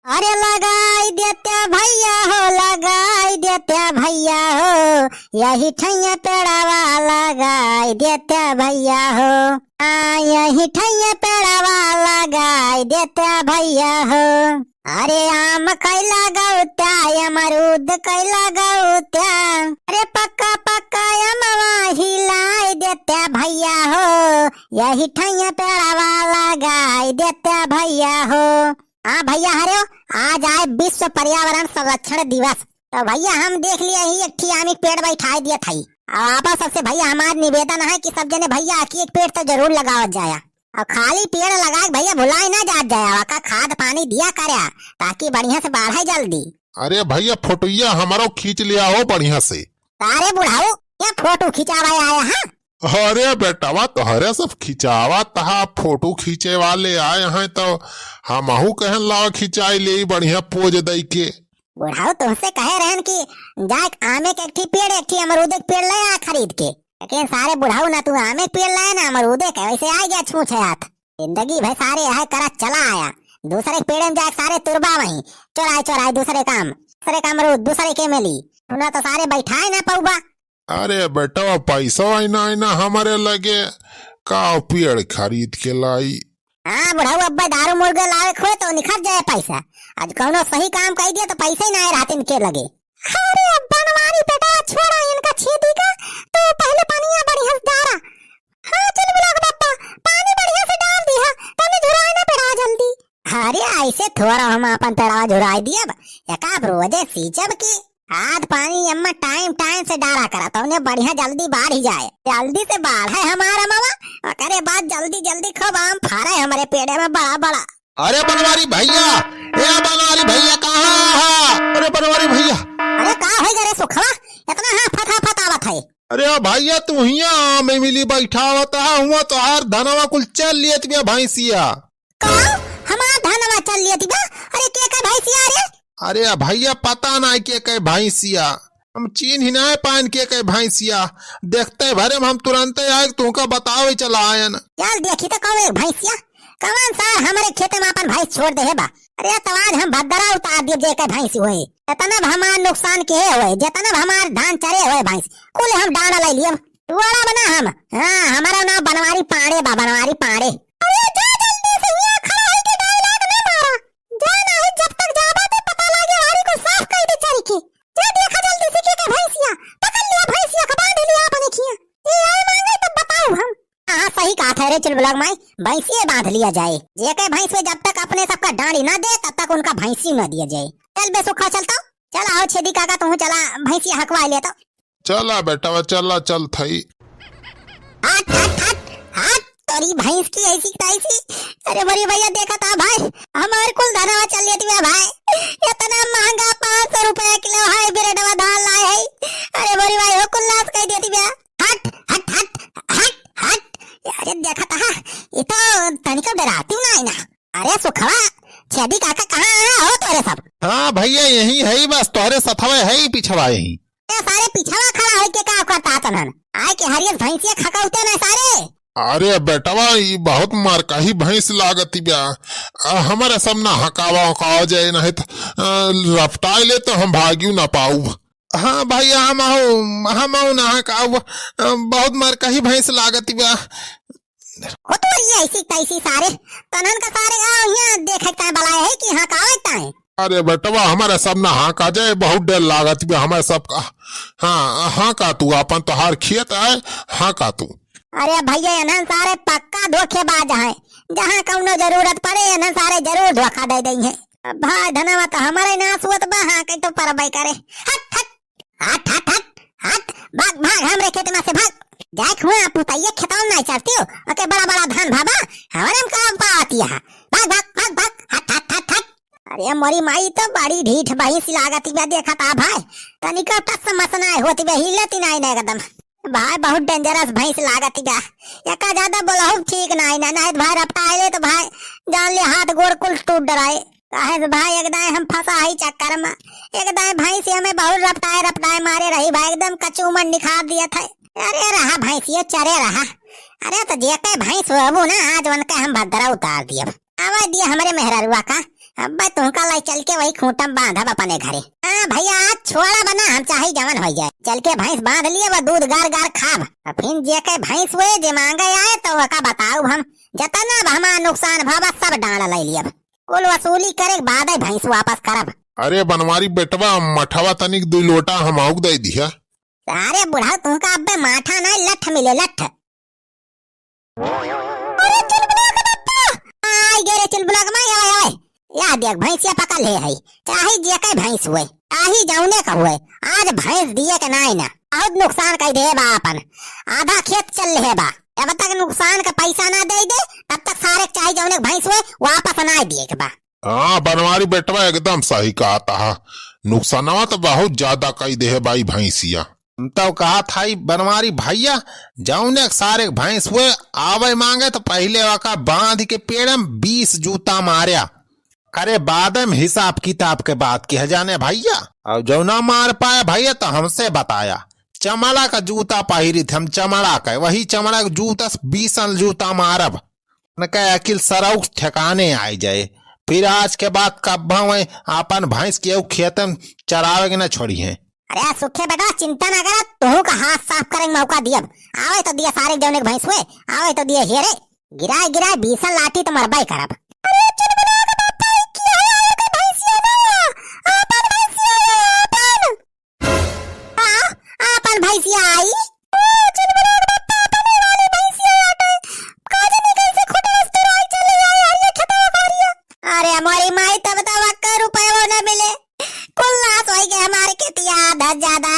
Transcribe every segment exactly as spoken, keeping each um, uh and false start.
अरे लगाई देत्या भइया हो, लगाई देत्या भइया हो, यही ठइया पेड़वा लगाई देत्या भइया हो। हाँ, यही ठइया पेड़वा लगाई देत्या भइया हो। अरे आम कइ लगउत्या, अमरूद कइ लगउत्या, अरे पक्का पक्का अमवा हिलाई देत्या भइया हो, यही ठइया पेड़वा लगाई देत्या भइया हो। हाँ भइया, हरे हो, आज आए विश्व पर्यावरण संरक्षण दिवस। तो भइया, हम देख लिए ही एक ठी आम एक पेड़ बैठाए दिया था। अब आप सबसे भइया हमार निवेदन है कि सब जने भइया एक एक पेड़ तो जरूर लगावत जाया। और खाली पेड़ लगा के भइया भुलाए ना जात जाया, ओका खाद पानी दिया करया, ताकि बढ़िया से बढ़े जल्दी। अरे भइया, फोटुइया हमरो खींच लिया हो बढ़िया से। अरे बुढ़ाऊ, ये फोटो खिंचावे आया है? अरे बेटवा, तोहरे सब खिंचावा तहा, फोटो खींचे वाले आए हैं तो हमहू कहन लाओ खिंचाई ले बढ़िया पोज दई के। बुढ़ाऊ तुमसे कहे रहन कि जाए आमे के एक ठी पेड़, एक ठी अमरूदे के पेड़ ले आ खरीद के, लेकिन सारे बुढ़ाऊ ना तू आमे के पेड़ लाए ना अमरूदे के, वैसे आ गया छूछे हाथ। जिंदगी भर सारे यह करत चला आया, दूसरे के पेड़े में जाए सारे तुरबा वहीं, चोराए चोराए दूसरे काम, दूसरे का अमरूद दूसरे के मिली, सुना तो सारे बैठाए ना पौबा। अरे बेटवा, पैसा आई ना, आई ना हमरे लगे, का पेड़ खरीद के लाई? हाँ बुढ़ऊ, अब्बे दारू मुर्गे लावे खोए तो निखर जाए पैसा। आज कौनो सही काम कइ दिया तो पैसा ही ना आए रहत इनके लगे। अरे बनवारी बेटा, छोड़ा इनका छेदी का, तू पहले पनिया बढ़िया से डारा। हाँ चुलबुला के बप्पा, पानी बढ़िया से डाल दिया, तने झुराए ना पेड़ा जल्दी। अरे ऐसे थोड़ा हम अपन पेड़वा झुराए दियब, एका रोजे सींचब की। खाद पानी अम्मा टाइम टाइम से डारा करा, तौने बढ़िया जल्दी बाढ़ ही जाए। जल्दी से बाढ़े हमारा मामा, ओकरे बाद जल्दी जल्दी खूब आम फरे हमरे पेड़े में बड़ा बड़ा। अरे बनवारी भइया, ए बनवारी भइया, कहाँ हा? अरे बनवारी भइया। अरे का होइ गए रे सुखवा, इतना हाफत हाफत आवत है? अरे भइया, तू हियाँ आम मिली बैठावत हा, हुआ तोहार धनवा कुल चल लियत बिया भैंसिया। का? हमार धनवा चल लियत बा? अरे के के भैंसिया रे? अरे भइया, पता नाहीं के के भैंसिया, हम चीन्हि नाहीं पाएन के के भैंसिया। देखते भरे में हम तुरंते आए, तुमका बतावे चला आयन। चल देखी तो कौन एक भैंसिया, कौन सार हमरे खेते में अपन भैंस छोड़ दे है बा। अरे तो आज हम भद्दरा उतार दिए जे के भैंस होए। इतना भी हमार नुकसान के होए, जितना भी हमार धान चरे होए भैंस, कुल हम डांड ले लियब। टुवाड़ा बना हम। हाँ, हमारा नाम बनवारी पांड़े बा, बनवारी पांड़े। अरे जा जल्दी से, यहाँ खड़ा होके dialogue ना मारा। जा नाहीं, जब तक जाबा तो पता लागे, हारी को साफ कइ दे चरी के। जा देखा जल्दी से के के भैंसिया, पकड़ लिया भैंसिया का, बांध लिया अपने खिया। ये आए मांगे तब बताऊ हम। हाँ, सही कहा था रे चुलबुला माई, भैंसिए बांध लिया जाए। जे के भैंस में जब तक अपने सबका डांडी ना दे, तब तक उनका भैंसी ना दिया जाए। चल बे सुखा, चल तो। चल आओ छेदी काका, तू चला, भैंसिया हकवा ले तो। चला बेटवा, चला, चल थई। हट, हट, हट, हट, तोरी भैंस की ऐसी की तैसी। अरे बोरी भइया, देखा था भाई, हमार कुल धनवा चल लेती है भाई। इतना महंगा पाँच सौ रुपया किलो hybridवा धान लाए है। अरे बोरी भाई, हो कुल नाश कइ देती बा। हट, हट, हट, हट, हट। अरे देखा था, ये तो तनिको डराती ना है ना। अरे सुखवा, छेदी काका कहाँ है हो तोरे सब? हाँ भइया, यही है बस, तोहरे सथवा है ही पिछवा यही। ए सारे पिछवा खड़ा होके का करता तनन? आए के हरियर भैंसिया खकौते ना सारे। अरे बेटवा, ई बहुत मरकही भैंस लागती बा। आ, हमरे सब ना हकावा उकावा जाए, नहीं तो, आ, रपटाए ले तो हम भागियो ना पाऊ। हाँ भइया, हम आऊ, हम आऊ ना हकाऊ, आ, बहुत मरकही भैंस लागती बा। हो तो ये ऐसी तैसी सारे, तनन का सारे आओ यहाँ देखे ताए बलाए है कि हाँ का होता है। अरे बेटवा, हमरे सब ना हाँका जाए, बहुत डर लागत बा हमरे सब का। हाँ, हाँका तू, अपन तोहार खेत आए, हाँका तू। अरे भइया, इन्हन सारे पक्का धोखेबाज हैं, जहाँ कौनो जरूरत पड़े, इन्हन सारे जरूर धोखा दे देइहैं। अब भाई धनवा तो हमरे नास हुअत बा, हाँके तो परबे करे। हट, हट, हट, हट, हट, हट, भाग, भाग, हमरे खेत में से भाग। जाए हुआ पुतैया खेतवा में नहीं चरती हो, ओके बड़ा, बड़ा धान भाबा, हमरे में काम पावती है। भाग, भाग, भाग, भाग, हट, हट, हट, हट। अरे मोरी माई तो बड़ी ढीठ भैंस लागती बा, देखा था भाई, तनिको टस मस नाय होती बा, हिलती नाय ना एकदम। भाई बहुत dangerous भैंस लागती बा, एका ज्यादा बोलहु ठीक नाय ना, नाय तो भाई रपटाए ले तो भाई जान ले हाथ गोड़ कुल टूट डराए। काहे से भाई, एक दाएं हम फंसा ही चक्कर में, एक दाएं भैंस हमें बहुत रपटाए रपटाए मारे रही भाई, एकदम कचूमर निखार दिया था। अरे रहा भैंसियो चरे रहा। अरे तो जेके भैंस होबू ना, आज उनके हम भद्रा उतार दियब। आवा दिया हमरे मेहररुआ का, अब्बे तुहका लाई चल के वही खूंटम बांधब अपने घरे। हाँ भइया, आज छोड़ा बना, हम चाहे जवन होइ जाए, चल के भैंस बांध लियब, दूध गार गार खाब। अब फिर जे के भैंस हुए, जे मांगे आए, तो ओका बताउब हम, जतना अब हमार नुकसान भवा, सब डांड लइ लियब। कुल वसूली करे के बादे भैंस वापस करब। अरे बनवारी बेटवा, मठवा तनिक दुइ लोटा हमहूक दइ दिहा। अरे बुढ़ऊ, तुहका अब्बे माठा नाहीं, लठ मिले, लठ। अरे चुलबुला के बप्पा, आइ गे रे चुलबुला के माई, आइ, आइ। या देख, भैंसिया पकड़ ले है, चाहे जे के भैंस हुए, चाहे जौने का हुए, आज भैंस दिए के नाहीं ना, बहुत नुकसान कइ देहे बा आपन, आधा खेत चल लेहे बा। जब तक नुकसान का पैसा ना दे दे, तब तक सारे के चाहे जौने के भैंस हुए, वापस ना दिए के बा। हाँ, बनवारी बेटवा एकदम सही कहत हा। नुकसानवा तो बहुत ज्यादा कइ देहे बा ई भैंसिया। हम तो कहत हई बनवारी भइया, जौने के सारे के भैंस हुए, आवे मांगे तो पहिले ओका बांध के पेड़े में बीस जूता मार्या। करे बादे में हिसाब किताब के बात किहा जाने भइया। अउर जौना मार पाए भइया तो हमसे बताया। चमड़ा का जूता पहिरित हम, चमड़ा का, वही चमड़ा के जूता से बीसन जूता मारब। उनका अकिल सरऊ ठेकाने आइ जाए। फिर आज के बाद कब्बा वहीं आपन भैंस केहू खेते में चरावे के न छोड़िहैं। अरे सुखे बेटा, चिंता ना करा, तुहू का हाथ साफ करे के मौका दियब। आवे तो दिया सारे जौने के भैंस हुए, आवे तो दिया हेरे। गिराए गिराए बीसन लाठी तो मरबे करब। अरे चुलबुला के बप्पा, ई की है, आया के भैंसिया ना, आपन भैंसिया है, आपन। आ, आपन भैंसिया आई। ओ, चुलबुला के बप्पा, अपने वाली भैंसिया आटे। का जाने कैसे खुटरस तुराई चली आई, हरिया खेतवा बारिया। अरे मोरी माई, तब तो वक्का रुपया ना मिले। कुल नास होई गए हमारे खेतिया, आधा ज्यादा।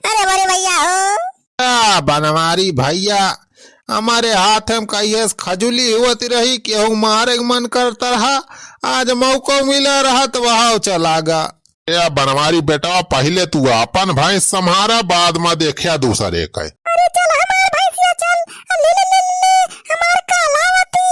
अरे मोरी भइया हो। आ, बनवारी भइया, हमरे हाथ में कहिए से खजुली होत रही, केहू मारे के मन करत रहा, आज मौको मिला रहा तो वहाव चला गा। ए बनवारी बेटवा, पहिले तू आपन भैंस सम्हारा, बाद में देखिया दूसरे के। अरे चल हमार भैंसिया चल, ले, ले, ले, ले, हमार कालावती,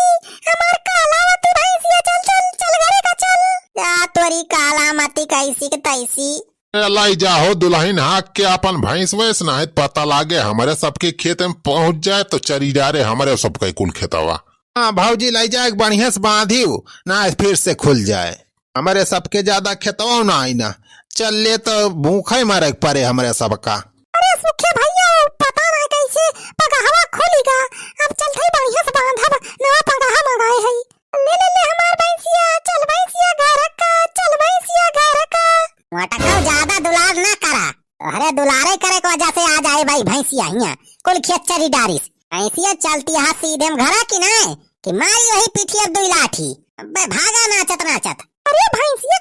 हमार कालावती भैंसिया चल, चल, चल घरे का चल। जा तोरी कालामती कैसी के तैसी। ए लाई जाहो दुलहिन हाँक के आपन भैंस वैस, नाहीं त पता लागे हमरे सबके खेत में पहुँच जाए तो चरी डारे हमरे सबके कुल खेतवा। हाँ भौजी, लाई जाए के बढ़िया से बांधियो, ना फिर से खुल जाए। हमरे सबके ज्यादा खेतवा ना आई ना, चल ले तो भूखे मरे के परे हमरे सबका। अरे सुखे भइया, पता ना कैसे पगहवा खुली गा, अब चलते बढ़िया से बांधब, नवा पगहा मंगाए हई। ले, ले, ले हमार भैंसिया, चल भैंसिया घर का, चल भैंसिया घर का। मोटका ज्यादा दुलार ना करा, तोहरे दुलारे करे के वजह से आज आई भाई भैंसिया हियाँ, कुल खेत चरी डारिस। भैंसिया चलती हा सीधे में घरा की नाहीं, कि मारी वही पीठी अब दुई लाठी। अबे भागा नाचत नाचत। अरे भैंसिया